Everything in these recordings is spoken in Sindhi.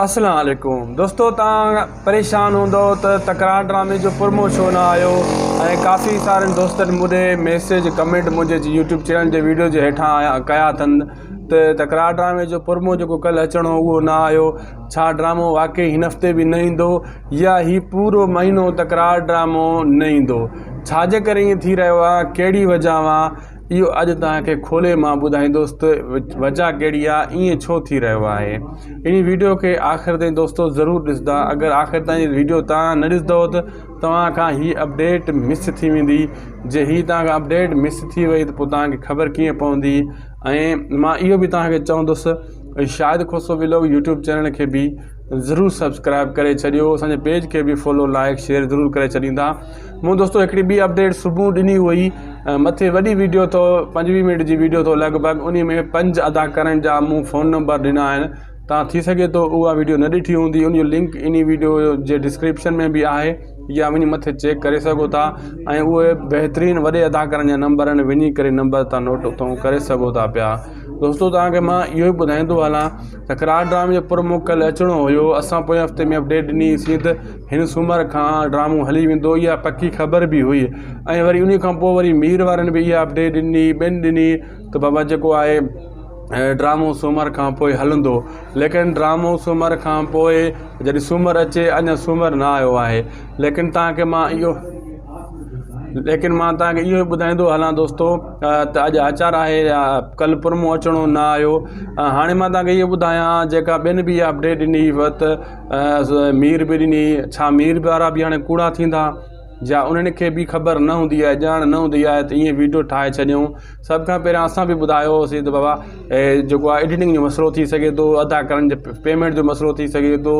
اسلام عليڪم دوستو توهان پريشان هوندو ته تڪرار ڊرامي جو پرمو ڇو نه آيو ۽ ڪافي سارن دوستن مون ڏي ميسيج ڪمينٽ منهنجي يوٽيوب چينل جي ويڊيو جي هيٺان آيا ڪيا اٿن ته تڪرار ڊرامي جو پرمو جيڪو ڪلهه اچڻو اهو نه آيو ڇا ڊرامو واقعي هن هفتي به نه ايندو يا هي پورو مهينو تڪرار ڊرامو نه ايندو ڇا جي ڪري ائين ٿي رهيو آهي ڪهڙي وجه آهي اهو اڄ توهان کي کولي مان ٻڌائيندس ته وجه ڪهڙي آهي ائين ڇو ٿي رهيو آهي ان ويڊيو کي آخر تائين دوستو ضرور ڏسندا اگر آخر تائين ويڊيو توهان نه ڏسندو ته توهان کان هي اپڊيٽ مس ٿي ويندي جي هي توهان کان اپڊيٽ مس ٿي وئي ته پوء توهان کي خبر ڪيئن پوندي ۽ مان اهو به توهان کي چوندس Shahid Khoso vlog YouTube channel کي به ضرور سبسڪرائب ڪري ڇڏيو اسان جي پيج کي به فالو لائڪ شيئر ضرور ڪري ڇڏيندا مون دوستو هڪڙي ٻي اپڊيٽ صبح ڏني هئي مٿي وڏي ويڊيو اٿو 25 منٽ جي ويڊيو اٿو لڳ ڀڳ انهي ۾ پنج اداڪارن جا مون فون نمبر ڏنا آهن تان ٿي سگهي ٿو اها ويڊيو نه ڏٺي هوندي ان جو لنڪ انهي ويڊيو جي ڊسڪرپشن ۾ به آهي يا وڃي مٿي چيڪ ڪري سگهو ٿا ۽ اهي بهترين وڏي اداڪارن جا نمبر آهن وڃي ڪري نمبر تان نوٽ اتان ڪري سگهو ٿا پيا دوستو توهان کي مان اهو ئي ٻڌائيندو هلان تڪرار ڊرامي جو پرومو ڪلهه اچڻو هيو اسان پوئين هفتي ۾ اپڊيٽ ڏني سين ته هن سومر کان ڊرامو هلي ويندو اها پڪي خبر به هئي ۽ وري انهي کان پوء وري مير وارن به اها اپڊيٽ ڏني ٻين ڏني ته بابا جيڪو آهي ڊرامو سومر کان پوء هلندو ليڪن ڊرامو سومر کان پوء جڏهن سومر اچي اڃا سومر نه آيو آهي ليڪن توهان کي مان اهو ليڪن مان توهان کي اهو ٻڌائيندو هلان دوستو ته اڄ آچار آهي يا ڪل پرمو اچڻو نه آيو هاڻي مان توهان کي اهو ٻڌايان جيڪا ٻين به اپڊيٽ ڏني ته مير به ڏني ڇا مير وارا به هاڻي ڪوڙا ٿيندا يا انهن کي به خبر نه هوندي آهي ڄاڻ نه هوندي آهي ته ائين ويڊيو ٺاهي ڇڏيون سڀ کان پهريان اسان به ٻڌايو هوسين ته بابا جيڪو آهي ايڊيٽنگ جو مسئلو ٿي سگهي ٿو اداڪارن جي پيمينٽ جو مسئلو ٿي سگهي ٿو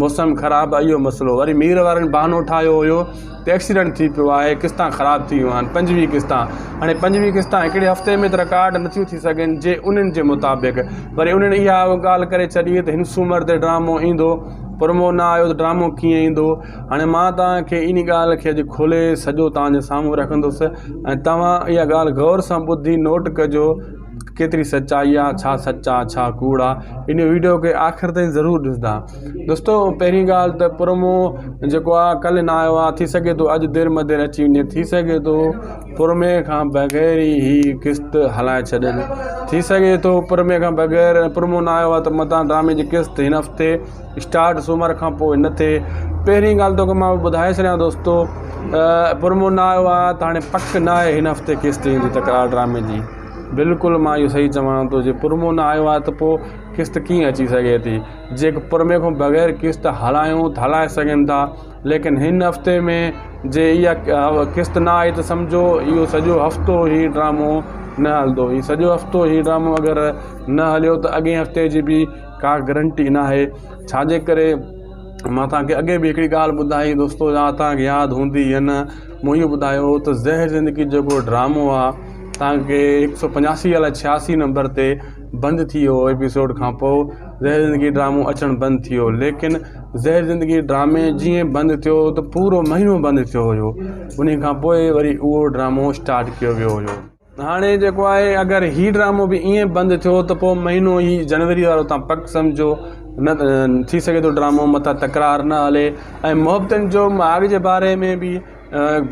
موسم خراب آهي اهو مسئلو وري مير وارن بهانو ٺاهيو هيو ته ايڪسيڊنٽ ٿي پيو آهي قسطا خراب ٿي ويون آهن 25 قسطا هاڻي 25 قسطا هڪڙي هفتي ۾ ته رڪارڊ نٿيون ٿي سگهن جي انهن جي مطابق وري انهن اها ڳالهه ڪري ڇڏي ته هن سومر تي ڊرامو ايندو پرمو نه آيو ته ڊرامو ڪيئن ايندو هاڻي مان توهان کي ان ڳالهه کي اڄ کولي سڄو توهان جي سامهون رکندس ۽ توهان اها ڳالهه غور سان ٻڌي نوٽ ڪجو ڪيتري سچائي آ ڇا سچ آ ڇا ڪوڙ آ ان ويڊيو کي آخر تائين ضرور ڏسندا دوستو پهرين ڳالهه ته پرومو جيڪو آ ڪلهه نه آيو آ ٿي سگهي ٿو اڄ دير مدير اچي وڃي ٿي سگهي ٿو پرمي کان بغير ئي هي قسط هلائي ڇڏين ٿي سگهي ٿو پرمي کان بغير پرمو نه آيو آ ته متان ڊرامي جي قسط هن هفتي اسٽارٽ سومر کان پوء نه ٿئي پهرين ڳالهه توکي مان ٻڌائي ڇڏيان دوستو پرمو نه آيو آ ته هاڻي پڪ نه آهي هن هفتي قسط ايندي تڪرار ڊرامي جي بلڪل مان اهو صحيح چوان ٿو جي پرمو نه آيو آ ته پوء قسط ڪيئن اچي سگهي ٿي جي پرمي کان بغير قسط هلايون ته هلائي سگهن ٿا ليڪن هن هفتي ۾ جي اها قسط نه آئي ته سمجهو اهو سڄو هفتو هي ڊرامو نه هلندو هي سڄو هفتو هي ڊرامو اگر نه هليو ته اڳئين هفتي جي به ڪا گرنٽي ناهي ڇاجي ڪري مان توهان کي اڳي به هڪڙي ڳالهه ٻڌائي دوستو يا توهان کي ياد هوندي يا نه مون اهو ٻڌايو هو ته زهر زندگي جيڪو ڊرامو آهي توهان کي هڪ سو پنجاسي الائي ڇياسي نمبر تي بند ٿي ويو ايپيسوڊ کان پوء زهر زندگي ڊرامو اچڻ بند ٿي ويو ليڪن زهر زندگي ڊرامي جيئن بند ٿيو ته پورو مهينو بند ٿيو هيو ان کان پوء وري اهو ڊرامو اسٽارٽ ڪيو ويو هيو هاڻي جيڪو آهي اگر هي ڊرامو به ائين بند ٿيو ته پوء مهينو هي جنوري وارو تان پڪ سمجهو نه ٿي سگهي ٿو ڊرامو متان تڪرار نه هلي ۽ محبتن جو ماڳ جي باري ۾ به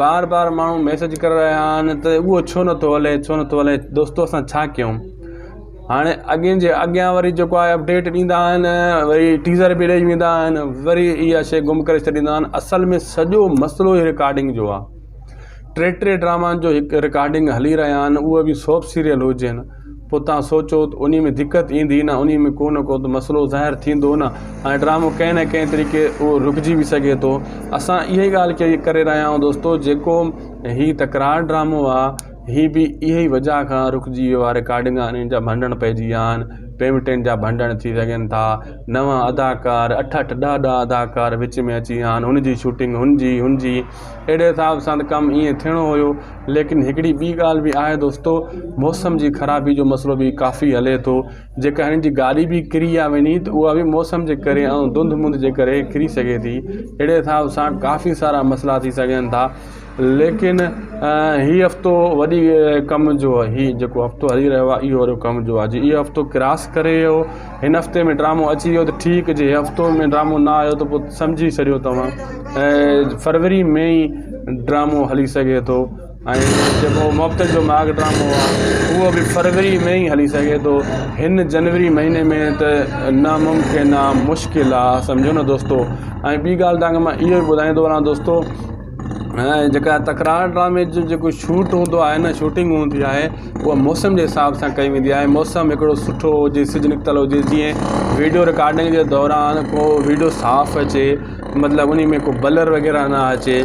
بار بار ماڻهو ميسج ڪري رهيا آهن ته اهو ڇو نٿو هلي ڇو نٿو هلي دوستو اسان ڇا ڪيون هاڻي اڳين جي اڳيان وري جيڪو آهي اپڊيٽ ڏيندا آهن وري ٽيزر به ڏئي ويندا آهن وري اها شي گم ڪري ڇڏيندا آهن اصل ۾ سڄو مسئلو ئي رڪارڊنگ جو آهي ٽي ٽي ڊرامان جو هڪ رڪارڊنگ هلي رهيا آهن اهي به سوپ سيريل هجن پوء تان سوچو ته انهي ۾ دقت ايندي نه انهي ۾ ڪو نه ڪو ته مسئلو ظاهر ٿيندو نه ۽ ڊرامو ڪنهن نه ڪنهن طريقي اهو رڪجي به سگهي ٿو اسان اها ئي ڳالهه ڪري رهيا آهيون دوستو جيڪو هي تڪرار ڊرامو آهي هي به اها ئي وجهه کان رڪجي ويو آهي رڪارڊنگ انهن جا ڀنڊڻ پئجي ويا آهن پيمنٽن جا ڀنڊڻ ٿي سگهن ٿا نوان اداڪار اٺ اٺ ڏهه ڏهه اداڪار وچ ۾ اچي ويا آهن هن جي شوٽنگ هن جي هن جي اهڙي حساب سان ته ڪم ائين ٿيڻو هيو ليڪن هڪڙي ٻي ڳالهه به آهي دوستو موسم جي خرابي جو مسئلو به ڪافي هلي ٿو جيڪا هنن جي گاڏي به ڪري آ وڃي ته اها به موسم جي ڪري ۽ ڌنڌ منڌ جي ڪري ڪري سگهي ٿي اهڙي حساب سان ڪافي سارا مسئلا ٿي سگهن ٿا. ليڪن هي هفتو وڏي ڪم جو هي جيڪو هفتو هلي رهيو آهي اهو وڏو ڪم جو آهي جي اهو هفتو ڪراس ڪري ويو هن هفتي ۾ ڊرامو اچي ويو ته ٺيڪ جي هفتو ۾ ڊرامو نه آيو ته پوء سمجهي ڇڏيو توهان فروري ۾ ئي ڊرامو هلي سگهي ٿو ۽ جيڪو محبتن جو ماڳ ڊرامو آهي اهو به فروري ۾ ئي هلي سگهي ٿو هن جنوري مهيني ۾ ته ناممڪن آهي مشڪل آهي سمجهو نه دوستو ۽ ٻي ڳالهه توهان کي مان اهو به ٻڌائيندو وڃان دوستو ۽ جيڪا تڪرار ڊرامي جو جيڪو شوٽ هوندو آهي نه شوٽنگ هوندي آهي اها موسم جي حساب سان ڪئي ويندي آهي موسم هڪڙو سٺو هجي سج نڪتل هجي جيئن ويڊيو رڪارڊنگ جي دوران ڪو ويڊيو صاف اچي مطلب انهي ۾ ڪو بلر وغيره نه اچي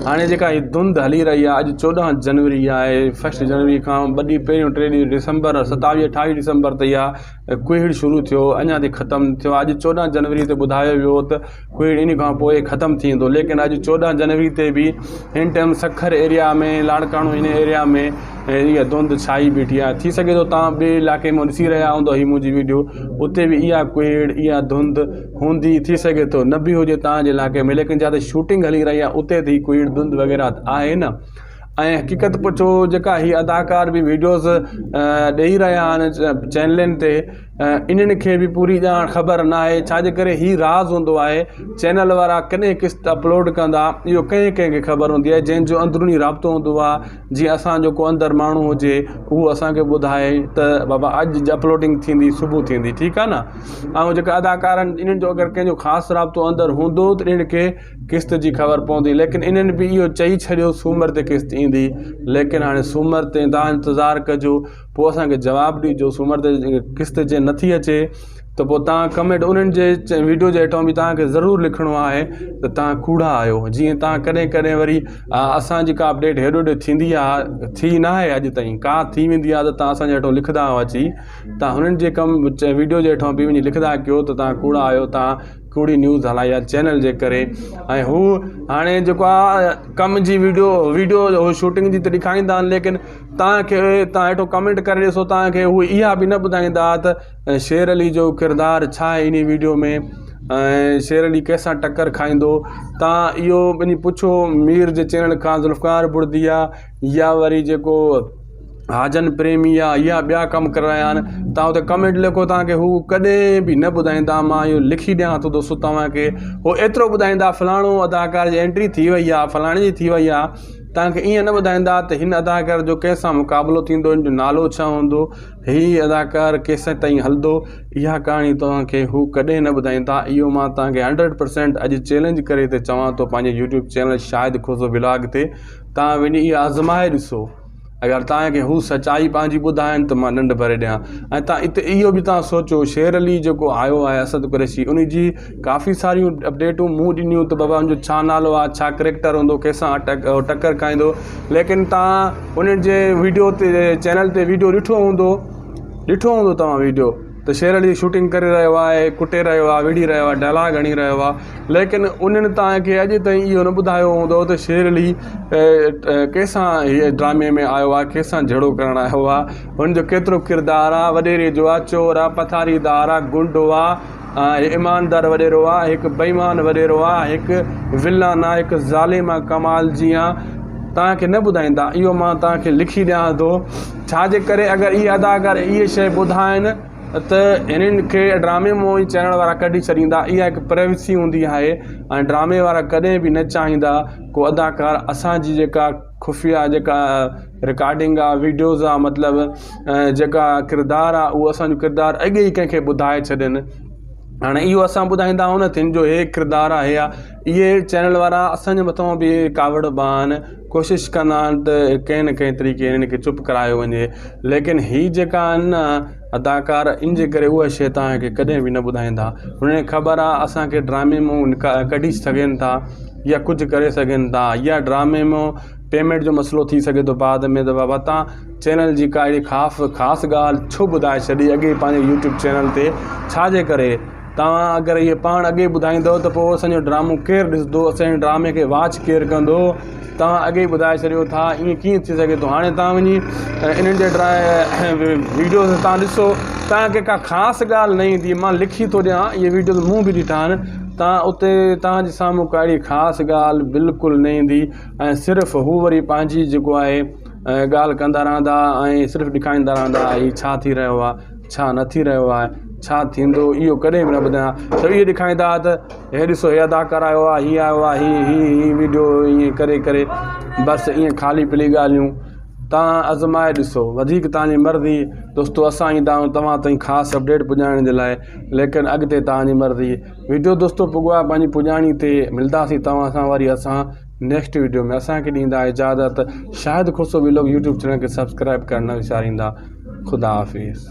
هاڻي جيڪا هي ڌنڌ هلي رهي آهي اڄ 14 جنوري آهي فرسٽ جنوري کان ٻه ڏينهن پهريون ٽي ڏينهن ڊسمبر 27 28 ڊسمبر تي اها ڪوهيڙ شروع ٿيو اڃا تائين ختم نه ٿيو اڄ 14 جنوري تي ٻڌايو ويو ته ڪوهيڙ ان کان پوء ختم ٿي ويندو ليڪن اڄ 14 جنوري تي به هن ٽائيم سکر ايريا ۾ لاڙڪاڻو ان ايريا ۾ اها ڌنڌ ڇائي بيٺي آهي ٿي سگهي ٿو تان ٻئي علائقي مان ڏسي رهيا هوندو هي منهنجي ويڊيو اتي به اها ڪوهيڙ اها ڌنڌ هوندي ٿي سگهي ٿو نه به هجي توهان جي علائقي ۾ ليڪن جاتي شوٽنگ هلي رهي آهي اتي ته هي ڪوئي ڌنڌ وغيره آهي نه ۽ حقيقت پڇو جيڪا هي اداڪار به ويڊيوز ڏيئي رهيا آهن چينلن تي انهن کي به پوري ڄاڻ خبر نه آهي ڇاجي ڪري هي راز هوندو آهي چينل وارا ڪڏهن قسط اپلوڊ ڪندا اهو ڪنهن ڪنهن کي خبر هوندي آهي جنهن جو اندروني رابطو هوندو آهي جيئن اسان جو ڪو اندر ماڻهو هجي اهو اسان کي ٻڌائي ته بابا اڄ اپلوڊنگ ٿيندي صبح ٿيندي ٺيڪ آهي نه ۽ جيڪا اداڪار آهن انهن جو اگر ڪنهن جو خاص رابطو اندر هوندو ته انهن کي قسط جي خبر پوندي ليڪن انهن به اهو چئي ڇڏيو سومر تي قسط ايندي ليڪن هاڻي سومر تي تان انتظار ڪجو پوء اسان کي جواب ڏجو سومر تي قسط جي نٿي اچي ته پوء تان ڪمينٽ انهن جي ويڊيو جي هيٺان به تان کي ضرور لکڻو آهي ته تان ڪوڙا آهيو جيئن تان ڪڏهن ڪڏهن وري اسان جي ڪا اپڊيٽ هيڏو هوڏو ٿيندي آهي ٿي نه آهي اڄ تائين ڪا ٿي ويندي آهي ته تان اسان جي هيٺان لکندا آهيو اچي تان هنن جي ڪم ويڊيو جي هيٺان به وڃي لکندا ڪيو ته تان ڪوڙا آهيو تان ڪوڙي نيوز هلائي آهي چينل جي ڪري ۽ هو هاڻي جيڪو آهي ڪم جي ويڊيو ويڊيو شوٽنگ جي ته ڏيکاريندا آهن ليڪن تان کي تان هيٺو ڪمينٽ ڪري ڏسو تان کي هو اها به نه ٻڌائيندا ته شير علي جو ڪردار ڇا آهي انهي ويڊيو ۾ ۽ شير علي ڪنهن سان ٽڪر کائيندو تان اهو وڃي پڇو مير جي چينل کان ذوالفقار بڙدي آ يا وري جيڪو حاجن پريمي آ يا ٻيا ڪم ڪري رهيا آهن تان اتي ڪمينٽ لکو تان کي هو ڪڏهن به نه ٻڌائيندا مان اهو لکي ڏيان ٿو دوستو توهان کي هو ايترو ٻڌائيندا فلاڻو اداڪار جي انٽري ٿي وئي آ فلاڻي جي ٿي وئي آ توهان کي ائين نه ٻڌائيندا ته هن اداڪار جو ڪنهن سان مقابلو ٿيندو هن جو نالو ڇا هوندو هي اداڪار ڪيسين تائين هلندو اها ڪهاڻي توهان کي هو ڪڏهن نه ٻڌائيندا اهو مان توهان کي هنڊريڊ پرسينٽ اڄ چئلينج ڪري ٿي چوان ٿو پنهنجي YouTube channel Shahid Khoso vlog تي توهان وڃي اها آزمائي ڏسو اگر توهان کي هو سچائي پنهنجي ٻڌائن ته مان ڏنڊ ڀري ڏيان ۽ توهان اتي اهو به توهان سوچو شير علي جيڪو آيو آهي اسد قريشي ان جي ڪافي ساريون اپڊيٽون مون ڏنيون ته بابا ان جو ڇا نالو آهي ڇا ڪريڪٽر هوندو ڪنهن سان ٽڪر کائيندو ليڪن توهان انهن جي ويڊيو تي چينل تي ويڊيو ڏٺو هوندو ڏٺو هوندو توهان ويڊيو ته شير علي شوٽنگ ڪري رهيو آهي ڪٽي رهيو آهي وڙهي رهيو آهي ڊائلاگ هڻي رهيو آهي ليڪن انهن توهان کي اڄ تائين اهو نه ٻڌايو هوندو ته شير علي ڪنهن سان هي ڊرامي ۾ آيو آهي ڪنهن سان جهيڙو ڪرڻ آيو آهي هن جو ڪيترو ڪردار آهي وڏيري جو آهي چور آهي پٿاريدار آهي گنڊو آهي ايماندار وڏيرو آهي هڪ بيمان وڏيرو آهي هڪ ولان آهي هڪ ظالم آهي ڪمال جيان توهان کي نه ٻڌائيندا اهو مان توهان کي لکي ڏيان ٿو ڇا جي ڪري اگر اهي اداڪار اهي شيء ٻڌائن ته هنن کي ڊرامي مون ئي چينل وارا ڪڍي ڇڏيندا اها هڪ پرائيويسي هوندي آهي ۽ ڊرامي وارا ڪڏهن به نه چاهيندا ڪو اداڪار اسان جي جيڪا خفيه جيڪا رڪارڊنگ آ ويڊيوز آ مطلب جيڪا ڪردار آ اهو اسان جو ڪردار اڳي ئي ڪنهن کي ٻڌائي ڇڏين هاڻي اهو اسان ٻڌائيندا آهيون نه ٿين جو هي ڪردار آهي يا اهي چينل وارا اسان جي مٿان به ڪاوڙبا آهن ڪوشش ڪندا آهن ته ڪنهن نه ڪنهن طريقي هنن کي چپ ڪرايو وڃي ليڪن هي جيڪا آهن نه اداڪار ان جي ڪري اها شي توهان کي ڪڏهن به نه ٻڌائيندا هنن کي خبر آهي اسان کي ڊرامي مون ڪڍي سگهن ٿا يا ڪجهه ڪري سگهن ٿا يا ڊرامي مون پيمينٽ جو مسئلو ٿي سگهي ٿو بعد ۾ ته بابا تان چينل جي ڪا اهڙي خاص خاص ڳالهه ڇو ٻڌائي ڇڏي اڳي پنهنجي يوٽيوب چينل تي ڇا جي ڪري توهان اگر اهي پاڻ اڳي ٻڌائيندو ته پوء اسان جو ڊرامو ڪير ڏسندو اسان جي ڊرامي کي واچ ڪير ڪندو توهان اڳي ئي ٻڌائي ڇڏيو ٿا ائين ڪيئن ٿي سگهي ٿو هاڻي توهان وڃي انهن جي ويڊيوز توهان ڏسو توهان کي ڪا خاص ڳالهه نه ايندي مان لکي ٿو ڏيان اهي ويڊيوز مون به ڏٺا آهن توهان اتي توهان جي سامهون ڪا اهڙي خاص ڳالهه بلڪل نه ايندي ۽ صرف هو وري پنهنجي جيڪو آهي ڳالهه ڪندا رهندا ۽ صرف ڏيکاريندا رهندا هي ڇا ٿي رهيو آهي ڇا نه ٿي رهيو آهي ڇا ٿيندو اهو ڪڏهن به نه ٻڌايان ته اهو ڏيکاريندا ته هي ڏسو هي اداڪار آيو آهي هي آيو آهي هي هي هي ويڊيو ائين ڪري ڪري بس ائين خالي پلي ڳالهيون تان آزمائي ڏسو وڌيڪ تان جي مرضي دوستو اسان ايندا آهيون توهان تائين خاص اپڊيٽ پڄائڻ جي لاء ليڪن اڳتي تان جي مرضي ويڊيو دوستو پڳو آهي پنهنجي پڄاڻي تي ملداسين توهان سان وري اسان نيڪسٽ ويڊيو ۾ اسان کي ڏيندا اجازت Shahid Khoso vlog YouTube channel کي سبسڪرائب ڪرڻ نه وساريندا خدا حافظ.